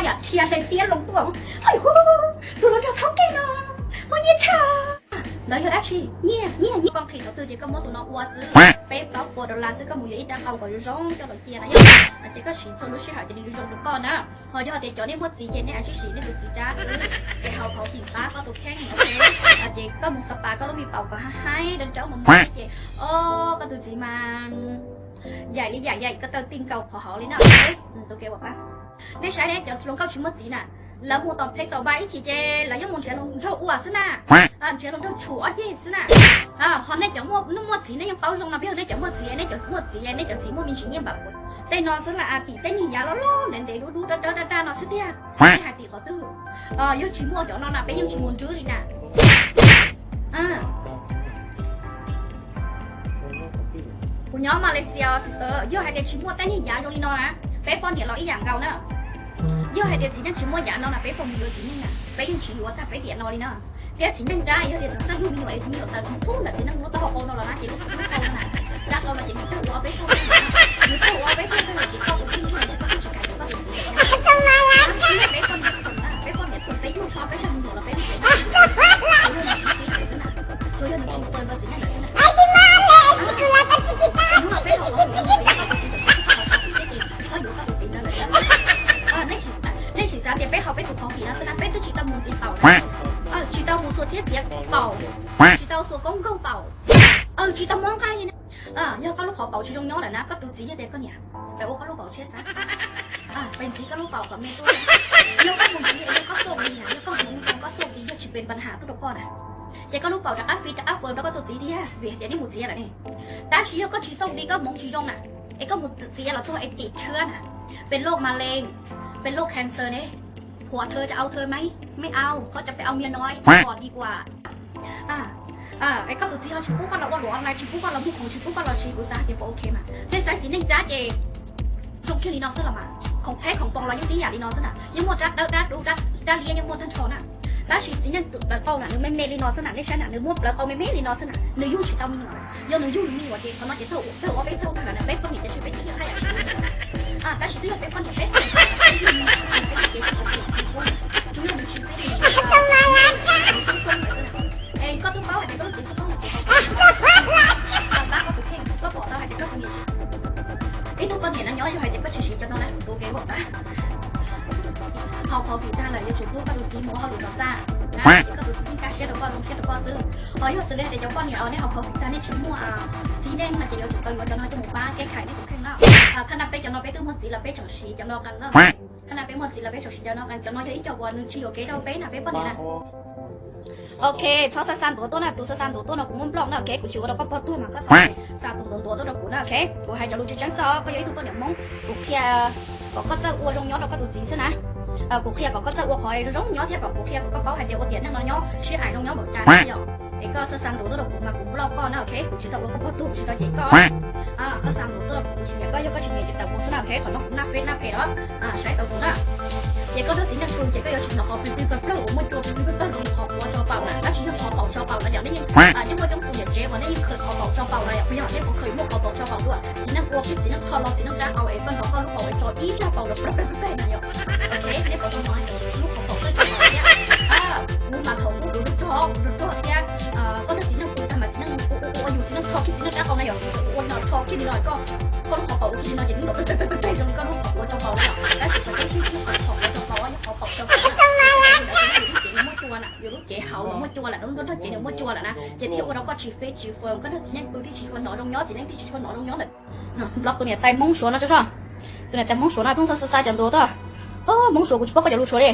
Yam dhia hle tiab loo tuaj, tus hluas nraug thoob kev no muaj nyiaj tshaj. Ntawd yog dab tsi? Nyiaj, nyiaj, nyiaj. Koj nqhis thaum twg ces koj muab tus no ua xwb. Peb plaub puas dollar xwb koj mus yuav ib rab qau kom zoo zoo coj los cia na yom. Ces koj siv txhua lub sij hawm ces nws zoo rau koj na. Ho yog tias cov nej muaj txiv ces nej tsib siv nej tus txiv rab xwb, es haus qhov him pab koj tus kheej, ces koj mus spa koj lub me paum kom haib haib rau rau mus mus ces, o, koj tus txiv mas yaim li yaim yaim koj taw ti nkaus qhov hauv li na. Tus kev ua pab, nej saib ne, cov hluas nkauj tsis muaj txiv na, lawv mus tom phev tom npa ib chim ces lawv yeej mus nrhiav hluas nraug ua xwb na, nrhiav hluas nraug tshum ob ceg xwb na. Ho nej cov muaj txiv nej yeej paub zoo no, peb yog nej cov muaj txiv, nej cov muaj txiv, nej cov txiv muaj me ntsis nyiaj npam kuv tej no xwb las, tim tej niag yav loj loj ntev ntev dub dub dawb dawb daj daj no xwb tiag. Nej hais tim qhov twg? Yog tsis muaj cov no na peb yeej tsis mus nrwb li na. Kuv nyob Malaysia sister, yog hais tias tsis muaj tej niag yav zoo li no na, peb poj niam los ib yam nkaus na. Yog hais tias txiv neej tsis muaj yav no na peb puas mus yuav txiv neej na, peb yeej tsis yuav tag peb tiam no li na. Thiab txiv neej rab yog tias txawm txawj yug me nyuam es me nyuam tawm mus pub ntawm txiv neej lub taub hau qau no los na ces lub taub hau no na, rab qau no ces nws txawj ua ob peb txoj, nws txawj ua ob peb txoj tag lawm ces koj tus kheej yug los koj twb tsis kam yuav koj tus txiv lawm. Peb poj niam khoom na, peb poj niam khoom peb yug tso peb zaj me nyuam los peb lub cev na, tsuas yog nws tsis pib xwb na, tsuas yog nws tsis pab ntawd txiv neej lawm xwb na. Peb los los mus yuav koj tus txiv lawm, nej sim xav tias peb haus peb tus khoom kim no xwb na, peb twb tsis tau mus ntxiv paum na, tsis tau mus xuas txiab txiav paum, tsis tau xuas koob nkaug paum, tsis tau muab nqaij li na. Yog koj lub qhov paum tsis zoo nyob lawm na, koj tus txiv yog tias koj niam, peb ua koj lub paum tshiab xav, peb ntxiv koj lub paum kom me tuaj. Yog koj mus ntxiv, yog koj xauj li na, yog koj mus ntxiv koj xauj li yog tsis pes npas has tuaj rau koj na, ces koj lub paum rov qab fi rov qab fawm rau koj tus txiv thiab vim hais tias nej mus txiav lawm ne. Tab sis yog koj tsis xauj li koj hmoov tsis zoo na, es koj mus txiav los txog es tim tshiab na, pes loj mas leej, pes loj cancer ne, phuam thawj cov au thawj maiv maiv au, koj cov pes au miag no pom di kuam. Es koj tus txiv ho tsis pub koj los ua luam online, tsis pub koj los muag khoom, tsis pub koj los siv, kuv xav hais tias puas ok mas. Nej saib txiv neej rab ces zoo kiag li no xwb los mas, khoom pheb khoom poo los yeej tib yam li no xwb na, yeej muaj rab dawb rab dub, rab liab yeej muaj tag nrho na. Tab sis txiv neej plawv qau na nws me me li no xwb na, nej saib na nws muaj plawv qau me me li no xwb na, nws yug tsis tau me nyuam na. Yog nws yug nws me nyuam ces qhov no ces txawj ua peb txawj tag lawm na, peb poj niam ces tsis peb tib yam haj yam tsis yog. Tab sis twb yog peb poj niam peb Es koj twb paub hais tias koj lub cev xoob xoob no ces koj pab koj tus kheej, koj pom tau hais tias koj tus niam, ib tug poj niam no nyob yog hais tias koj tsis siv cov no na, tus kev ua pab. Haus qhov vim tag lawm yuav tsum pub koj tus txiv mus ua hauj lwm tom txaj na, ces koj tus txiv yeej kaj siab rau koj, zoo siab rau koj xwb. Ho yog xws li hais tias cov poj niam nej haus qhov vim tag nej tsis muaj txiv neej no ces yuav tsum tau yuav cov no coj mus pab kev khais nej tus kheej na. Thaj na peb cov no peb twb muaj txiv los peb tseem siv cov no qee na. Thaj na peb muaj txiv los peb tseem siv cov no qee, cov no yog ib co uas nws tsis yuav kev rau peb na peb poj niam na. Ok, txhob xa xa ntuav tuaj na, tus xa xa ntuav tuaj no kuv muab block na, ok, kuv tsis ua rau koj pog tuag mas koj xa xa tus ntuav ntuav tuaj rau kuv na, ok. Kuv hais cov lus tseeb tseeb xwb, koj yog ib tug poj niam Hmoob, kuv qhia kom koj txawj ua zoo nyob rau koj tus txiv xwb na. Kuv qhia kom koj txawj ua qhov zoo nyob thiab kom kuv qhia kom koj paub hais tias ua tiam neej no nyob sib hais zoo nyob npaum cas na yom. Es koj xa xa ntuav tuaj rau kuv mas kuv block koj na, ok, kuv tsis tau ua koj pog tuag, kuv tsis tau cem koj. Koj xa ntuav tuaj rau kuv, kuv tsis nyiam koj, yog koj tsis nyiam ces tawm mus xwb na, ok, qhov no kuv naj fej naj pem los saib tau kuv na. Ces koj nrog txiv neej pw ces koj yuav tsum hnov qhov plig plig plag plag uas muaj cua plig plig plag plag rau qhov quav tso paum na, tab sis yog qhov paum tso paum no yom, nej yeej, yeej muaj coob tus niam tsev uas nej yeej khawm qhov paum tso paum no yom, puas yog nej puas khawm muaj qhov paum tso paum dua, txiv neej ua sib txiv neej tho los txiv neej rab qau es koj hnov koj lub paum es tso ib zaj paum los plag plag plag na yom. Ok, nej puas tau hnov lub qhov paum plag plag thiab? Kuv mas thaum ub kuv rog rog rog thiab, koj nrog txiv neej pw tag mas txiv neej ua ua yus txiv neej tho kiag txiv neej rab qau na yom, ua no tho kiag li no koj, koj lub qhov paum ua kiag li no ces twb nkaum plag plag plag zoo li koj lub qhov quav tso paum na yom. Tab sis qhov tseeb tiag tsis yog qhov paum tso paum, yog qhov paum tso paum na. Yus lub cev nws muaj cua na, yus lub cev hauv nws muaj cua lawm, lub nrog cev nws muaj cua lawm na, ces thiaj ua rau koj tsis fej tsis fam, koj nrog txiv neej pw thiaj tsis tshua hnov zoo nyob, txiv neej thiaj tsis tshua hnov zoo nyob ntawm. Los tus niam tais Hmoob Suav no tso tso. Tus niam tais Hmoob Suav no pheej xa xa xa cov ntuav tuaj. Hmoob Suav kuv tsis paub koj cov lus Suav li.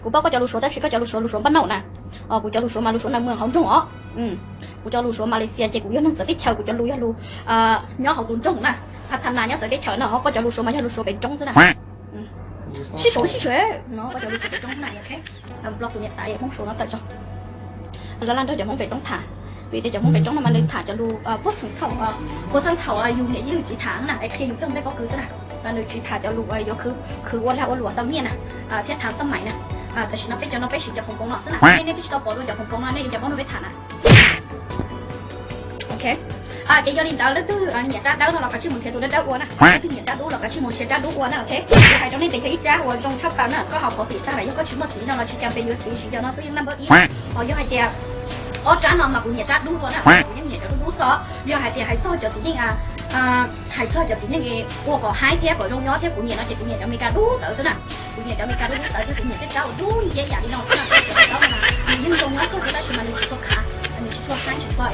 Kuv paub koj cov lus Suav tab sis koj cov lus Suav lus Suav npaj naum na. Kuv cov lus Suav mas lus Suav nag mws hauv nroog os. Kuv cov lus Suav Malaysia ces kuv yog neeg txawv teb chaws, kuv cov lus yog lus nyob hauv tus nroog na. Tha tha nas nyob txawv teb chaws no, ho koj cov lus Suav mas yog lus Suav pem roob xwb na. Sib suav sib suav no, koj cov lus Suav pem roob na, ok. Los tus niam tais Hmoob Suav no tawm tso. Lawv laj nrog cov Hmoob pem roob tham, vim tias cov Hmoob pem roob no mas nws tham cov lus puag thaum, puag thaum yus niam yij txiv tham na, es qhia yus txog nplej pob kws xwb na. Nws tsis tham cov lus yuav khwv ua lag ua luam tau nyiaj na, thiab tham xab maim na. Tam sim no peb cov no peb siv cov khoom poov no xwb na, nej twb tsis tau pom dua cov khoom poov no, nej yuav cov pab no peb tham na. Ok, Ces yog li ntawd leej twg nyiam rab dawb no los kav tsij mus nrhiav tus dawb dawb ua na, leej twg nyiam rab dub los kav tsij mus nrhiav rab dub ua na, ok. Kuv hais rau nej tias yog ib rab uas zoo tshaj plaws na, koj haus qhov pim tag lawm yog koj tsis muaj txiv no los tsis cas pes yuav txiv, sim yog no xwb yeej naj npawb ib. Ho yog hais tias ob rab no mas kuv nyiam rab dub dua na, kuv yeej nyiam cov dub dub xwb. Yog hais tias hais txog cov txiv neej, hais txog cov txiv neej ua kom haib thiab kom zoo nyob thiab kuv nyiam no ces kuv nyiam cov Meskas dub tawv xwb na. Kuv nyiam cov Meskas dub dub tawv thiab kuv nyiam tej rab uas dub nceb yam li no xwb na. Cov rab no mas nws yeej zoo nyob kawg thiab tab sis mas nws tsis tshua khav, nws tsis tshua haib tsis tshua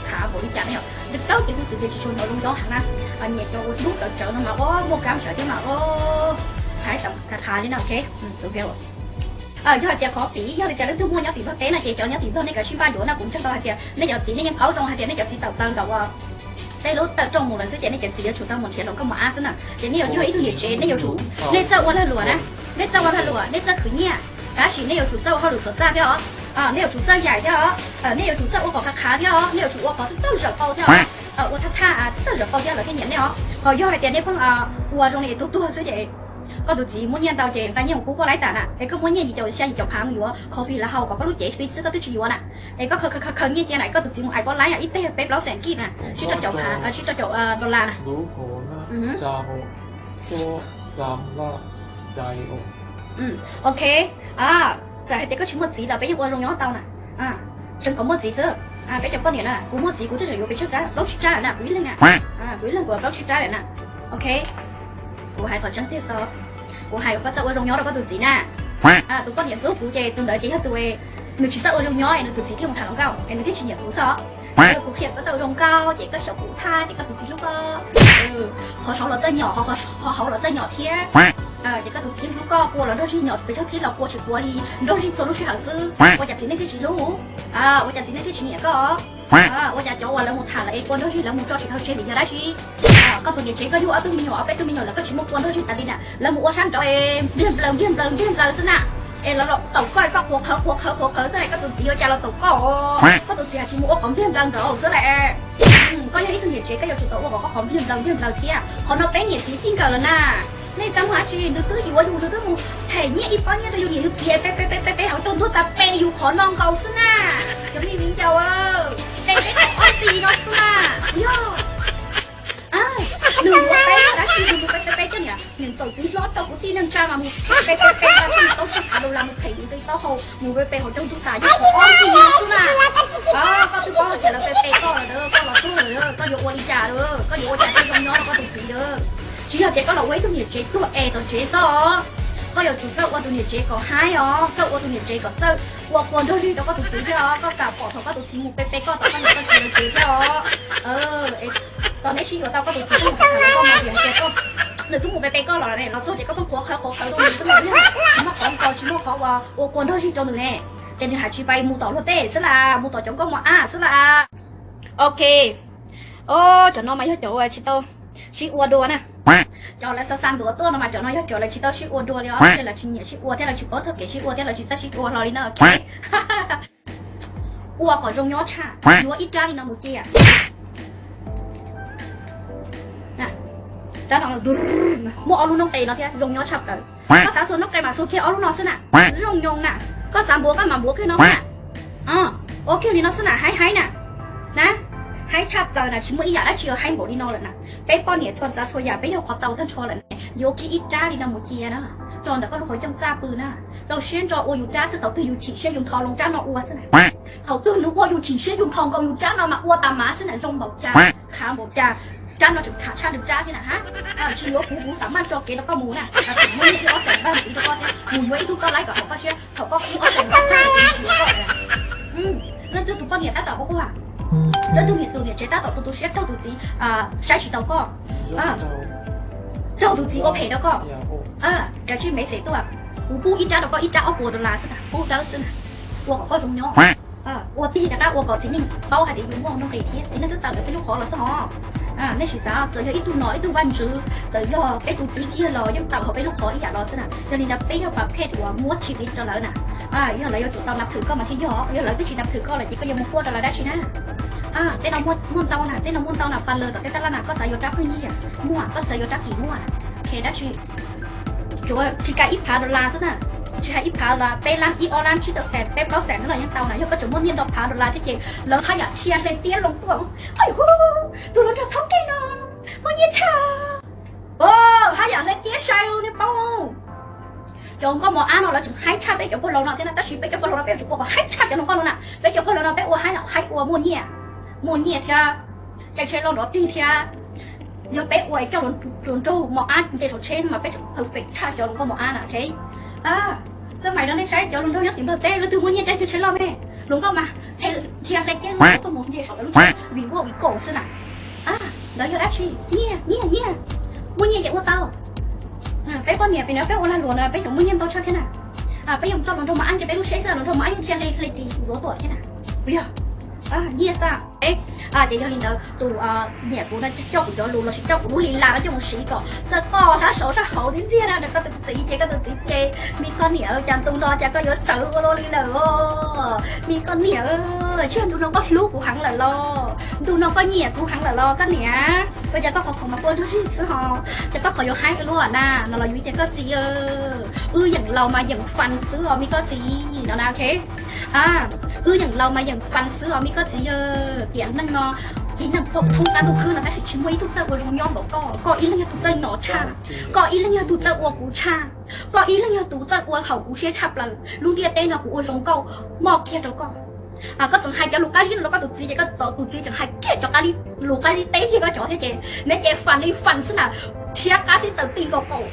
khav npaum li cas ne yom. Nws kawg ces kuv txiv ces tsis tshua hnov zoo nyob heev na. Nyiam cov uas dub tawv tsawv no mas ua muaj kab sawv thiab mas ua haib tawv khav khav li na, ok. Yog hais tias qhov pim yog li tias leej twg muaj nyob tim Nplog teb no ces cov nyob tim Nplog nej kav tsij npaj yuav na, kuv ntseeg tau hais tias nej cov txiv nej yeej paub zoo hais tias nej cov txiv tawm plaws nkaus ua tej lub tawm rooj mus lawm xwb ces nej cov txiv yuav tsum tau mus nrhiav hluas nkauj mos ab xwb na. Ces nej yuav yog ib tug niam tsev nej yuav tsum, nej txawj ua lag luam na, nej txawj ua lag luam, nej txawj khwv nyiaj, tab sis nej yuav tsum txawj ua hauj lwm tuav txaj thiab os. Nej yuav tsum txawj yaim thiab os, nej yuav tsum txawj ua kom khav khav thiab os, nej yuav tsum ua qhov txawj txawj zawm paus thiab os, ua thaj thaj txawj txawj zawm paus thiab lawv thiaj nyiam nej os. Ho yog hais tias nej pheej ua zoo li tuag tuag xwb ces koj tus txiv muab nyiaj ntau ces nqa nyiaj mus pub poj laib tas na, es koj muab nyiaj yim caum xya yim caum phav mus yuav coffee los haus kom koj lub cev fib xwb koj twb tsis yuav na. Es koj khaws khaws khaws nyiaj cia na, koj tus txiv mus ais poj laib ib teg peb plaub xees kib na, tsib rau caum phav, tsib rau caum dollar na. Ok, txawm hais tias koj tsis muaj txiv los peb yeej ua zoo nyob tau na. Tseem kom muaj txiv xwb. Peb cov poj niam na, kuv muaj txiv kuv twb tseem yuav pes tsawg rab, plaub tsib rab lawm na, kuv ib leeg na. Kuv ib leeg kuv plaub tsib rab lawm na. Ok, kuv hais qhov tseeb tiag xwb. Kuv hais kom koj txawj ua zoo nyob rau koj tus txiv na. Tus poj niam ntxub kuv ces tus ntawd ces yog tus nws tsis txawj ua zoo nyob es nws tus txiv thiaj mus tham hluas nkauj es nws thiaj tsis nyiam kuv xwb. Kuv qhia koj txawj ua zoo nkauj ces koj xyaum kuv thaj ces koj tus txiv hlub koj. Qhov saud los txawj nyom, qhov hauv los txawj nyom thiab. Ces koj tus txiv yeej hlub koj, kua los nrog zij, nyom pes tsawg kib los kua tsis quav li, nrog zij txhua lub sij hawm xwb. Ua cas txiv neej thiaj tsis hlub? Ua cas txiv neej thiaj tsis nyiam koj? Ua cas cov uas lawv mus tham lawm es kua nrog zij lawv mus tso tsis tau tseg vim yog dab tsi? Koj tus niam tsev koj yug ob tug me nyuam ob peb tug me nyuam lawm koj tsis muaj kua nrog zij tas li na, lawv mus ua sab nraud es npliag nplaws npliag nplaws npliag nplaws xwb na. Es lawv los taum koj es koj qhuav qhawv qhuav qhawv qhuav qhawv xwb es koj tus txiv ua cas los taum koj? Koj tus txiv hais tsis mus ua qhov npliag nplaws nraud xwb las. Koj yog ib tug niam tsev koj yuav tsum tau ua kom koj qhov npliag nplaws npliag nplaws thiab. Qhov no peb niam txiv txij nkawm lawm na. Nej txawm mus dab tsi, nws twb yuav yus nws twb mus them nyiaj ib pob nyiaj rau yus niam yus txiv pe pe pe pe pe hauv tsaus ntuj tas pe yus qhov no nkaus xwb na. Cov me viv ncaus, pe peb qhov ob txis no xwb na. Yog nws yuav peb dab tsi nws mus pe pe pe coj niam niam ntxawm txiv hlob rau kuv tij neej tsa mas mus pe pe pe tau tsis tau txog thav lus las mus them yus nqi taub hau mus pe pe hauv tsaus ntuj tas yus qhov ob txis no xwb na. Koj twb paub hais tias lawv pe pe koj lawm, koj los tuag lawm, koj yuav ua li cas lawm, koj yuav ua cas thiaj zoo nyob rau koj tus txiv lawm? Tsis yog tias koj los ua ib tug niam tsev tuag es tom tsev xwb os. Koj yuav tsum txawj ua tus niam tsev kom haib os, txawj ua tus niam tsev kom txawj ua kua nrog zij rau koj tus txiv thiab os. Koj xam pom thaum koj tus txiv mus pe pe koj tom koj niam koj txiv lawv tsev thiab os. Tom neb sib yuav tau koj tus txiv koj mus tham tham los koj mus tias hais tias koj, nws twb mus pe pe koj los ne, los txog ces koj pheej qhuav qhawv qhuav qhawv rau nws xwb na, tsis muaj qhov nkaus tsis muaj qhov uas ua kua nrog zij rau nws ne, ces nws hais tsis pais mus tom luag tej xwb las, mus tom cov nkauj mos ab xwb las. Ok. Cov no mas yog cov uas tsis tau sib ua dua na. Cov lawv xa xa ntuav tuaj no mas cov no yog cov lawv tsis tau sib ua dua li os, lawv tsis nyiam sib ua thiab lawv tsis paub txog kev sib ua thiab lawv tsis txawj sib ua hlo li na, ok. Ua kom zoo nyob tshaj, yuav ib rab li no mus cia. Rab no muaj ob lub noob qes no thiab zoo nyob tshaj plaws. Koj xav txhua noob qes mas txhua kiag ob lub no xwb na. Zoo nyob na. Koj xav npuav koj mas npuav kiag no xwb na. Ua kiag li no xwb na, haib haib na. Na, haib tshaj plaws na, tsis muaj ib yam dab tsi haib npaum li no lawm na. Peb poj niam txhua tsav txhua yam peb yog qhov tau tag nrho lawm ne, yuav kiag ib rab li no mus cia na, tso ntawm koj lub qhov ncauj txaj pw na. Rau siab ntso ua yus rab xwb, thaum twg yus chim siab yus nthos loo rab no ua xwb na. Thaum twg nws ua yus chim siab yus nthos nkaus yus rab no mas ua tas mas xwb na, zoo npaum cas, khav npaum cas, rab no tseem khav tshaj nws rab thiab na ha. Tsis yuav kuv, kuv xam maj tso kev rau koj mus na, tseem muab ib ob xees npaj ntxiv rau koj thiab, mus yuav ib tug koj laib kom haum koj siab, thaum koj ib ob xees npaj ntxiv mus cia koj. Leej twg tus poj niam tab tom quaj quaj, leej twg niam tus niam tsev tab tom tu tu siab raug tus txiv saib tsis taus koj, raug tus txiv ua phem rau koj, kav tsij me xes tuaj, kuv pub ib rab rau koj ib rab ob puas dollar xwb na, pub dawb xwb na, ua kom koj zoo nyob. Ua tig rov qab ua kom txiv neej paub hais tias yus muaj nuj nqis thiab txiv neej twb tawm lawm peb lub qhov los xwb hos. Nej sim xav, txawm yog ib tug nom ib tug vaj ntxwv, txawm yog peb tus txiv kiag los yeej tawm hauv peb lub qhov ib yam los xwb na. Yog li ntawd peb yog pab phet uas muab tsis tiv rau lawv na, yog lawv yuav tsum tau nab thwm koj mas thiaj yog, yog lawv twb tsis nab thwm koj lawm ces koj yuav mus quaj rau lawv dab tsi na. Tej no muaj ntau na, tej no muaj ntau na, pa lawg tom tej tab laj na, koj xav yuav rab pheej yig muaj, koj xav yuav rab kim muaj, khe dab tsi, tsuav tsis kav ib phav dollar xwb na. Tsis hais ib phav los peb lab, ib ob lab, tsib rau xees, peb plaub xees no los yeej tau na. Yog koj tseem muaj nyiaj ntau phav dollar thiab ces lawv haj yam dhia hle tiab loo tuaj. Ais hu, tus hluas nraug thaub kej no muaj nyiaj tshaj. Haj yam hle tiab sai nej paub. Cov nkauj mos ab no lawv tseem haib tshaj peb cov pog laus no thiab na, tab sis peb cov pog laus no peb yuav tsum ua kom haib tshaj cov hluas nkauj no na. Peb cov pog laus no peb ua haib, haib ua muaj nyiaj, muaj nyiaj thiab, caij tsheb loj nrov tig thiab. Yog peb ua coj hluas nraug mos ab nce saum tsheb mas peb tseem perfect tshaj cov hluas nkauj mos ab na, ok. Xab mais no nej saib cov hluas nraug nyob tim Nplog teb leej twg muaj nyiaj caij twg tsheb loj me, hluas nkauj mas dhia hle tiab loo tuaj mus nce saum lawv lub tsheb vim nquaj vim kaum xwb na. Lawv yog dab tsi? Nyiaj, nyiaj, nyiaj. Muaj nyiaj ces ua tau. Peb poj niam pem no peb ua lag luam no peb tseem muaj nyiaj ntau tshaj thiab na. Peb yuav coj hluas nraug mos ab nce peb lub tsheb xwb, hluas nraug mos ab yeej dhia hle hle ris ntuav tuaj thiab na. Puas yog? Nyiaj xwb. Ces yog li ntawd tus niam kuv no coj kuv cov lus lossis coj kuv lub li las no coj mus siv kom txawj koj hlab saud sab hauv thiab ntxiag na rau koj tus txiv ces koj tus txiv ces me koj niam, cas ntu no cas koj yuav txawv ua luaj li lawm os me koj niam. Tsis yog ntu no koj hlub kuv heev lawm los, ntu no koj nyiam kuv heev lawm los koj niam, ua cas koj qhov khoom mas kua nrog zig xwb ho, cas koj qhov yuav haib ua luaj na no los yus tias koj txiv, wb yeem laus mas yeem fun xwb os me koj txiv no na, ok. Wb yeem laus mas yeem fun xwb os me koj txiv. Tiam neej no, tib neeg pom thoob qab ntuj khwb no tab sis tsis muaj ib tug txawj ua zoo nyob npaum koj, koj ib leeg yog tus txawj hnov tshaj, koj ib leeg yog tus txawj ua kuv tshaj, koj ib leeg yog tus txawj ua haum kuv siab tshaj plaws. Lub ntiaj teb no kuv ua zoo nkauj moj kiag rau koj. Koj tseem hais cov lus qab zib no rau koj tus txiv ces koj tus txiv tseem hais kiag cov lus qab zib teb kiag koj cov thiab ces neb ces fun li fun xwb na, rhiab qab xib taws ti nkaus qaum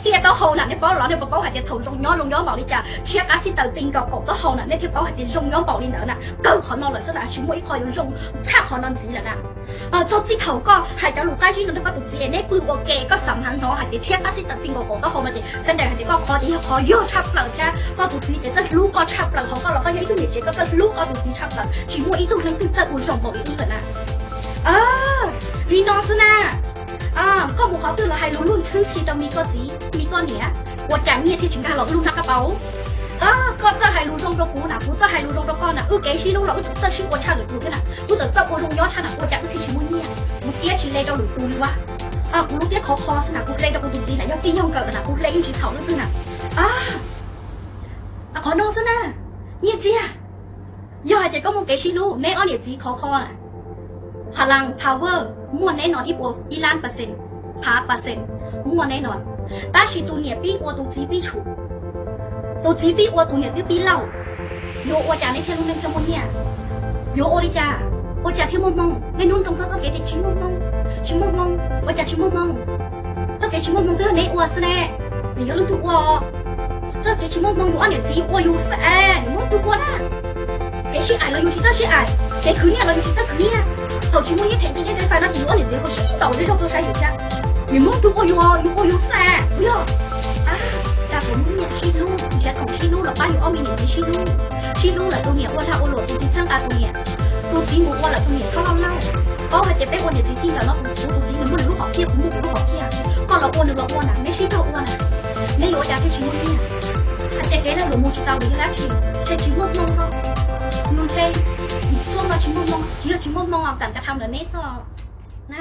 tiaj taub hau na. Nej paub los nej puas paub hais tias thaum zoo nyob zoo nyob npaum li cas, rhiab qab xib taws ti nkaus qaum taub hau na, nej thiaj paub hais tias zoo nyob npaum li ntawd na. Kawg qhov no lawm xwb na, tsis muaj ib qho yuav zoo tshaj qhov no ntxiv lawm na. Txog txij thaum koj hais cov lus qab zib no rau koj tus txiv es neb pw ua ke koj xam heev hnov hais tias rhiab qab xib taws ti nkaus qaum taub hau no ces xav nraim hais tias koj qhov ces yog qhov yog tshaj plaws thiab koj tus txiv ces txawj hlub koj tshaj plaws, ho koj los koj yog ib tug niam tsev koj txawj hlub koj tus txiv tshaj plaws, tsis muaj ib tug leej twg txawj ua zoo npaum li wb lawm na. Li no xwb na. Koj mus qhov twg los hais lus luj ntxhi rau me koj txiv me koj niam, ua cas nyiaj thiaj tsis nkag los wb lub hnab kab paus? Koj txawj hais lus zoo rau kuv na, kuv txawj hais lus zoo rau koj na, wb kev sib hlub los wb txawj sib ua tshaj lwm tus thiab na, wb txawj ua zoo nyob tshaj na, ua cas wb thiaj tsis muaj nyiaj? Kuv tiab tsis hle rau lwm tus li ua. Kuv lub tiab khov kho xwb na, kuv hle rau kuv tus txiv na, yog txij yog nkawm na, kuv hle yeej tsis txhaum leej twg na. Qhov no xwb na, nyiaj txiag. Yog hais tias koj muaj kev sib hlub, neb ob niam txiv khov kho na, ha las power, muaj neb no ib puas ib lab percent, phav percent, muaj neb no. Tab sis tus niam pib ua tus txiv pib tshum, tus txiv pib ua tus niam twb pib lauj, yuav ua cas neb thiaj lub neej thiaj muaj nyiaj? Yuav ua li cas, ua cas thiaj muaj hmoo? Nej hnub nroo txoj txoj kev tias tsis muaj hmoo, tsis muaj hmoo, ua cas tsis muaj hmoo? Txoj kev tsis muaj hmoo twb yog neb ua xwb ne, nws yuav leej twg ua? Txoj kev tsis muaj hmoo yus ob niam txiv yus ua yus xwb es nws muaj leej twg ua na? Kev sib aim los yus tsis txawj sib aim, kev khwv nyiaj los yus tsis txawj khwv nyiaj. Thaum tsis muaj nyiaj them nce ncej fais no ces yus ob niam txiv ua sib ntaus zej zog tuaj saib yus thiab. Nws muaj leej twg ua yus, yus ua yus xwb es yog. Cas kuv muaj nyiaj sib hlub, nrhiav khoom sib hlub los pab yus ob me niam txiv sib hlub. Sib hlub lawm tus niam ua lag ua luam, tus txiv txhawb nqa tus niam, tus txiv mus ua lawm tus niam txhob lauj lauj. Paub hais tias peb ua niam txiv txij nkawm no kuv, kuv tus txiv nws muaj nws lub hom phiaj, kuv muaj kuv lub hom phiaj. Koj los ua nws los ua na, neb sib cog ua na. Neb yuav ua cas thiaj tsis muaj nyiaj? Hais tias kev lag luam mus tsis tau vim yog dab tsi? Ntshe tsis muaj hmoo no, ntshe txhua no tsis muaj hmoo, tsis yog tsis muaj hmoo, kam kav tham lawm neb xwb na.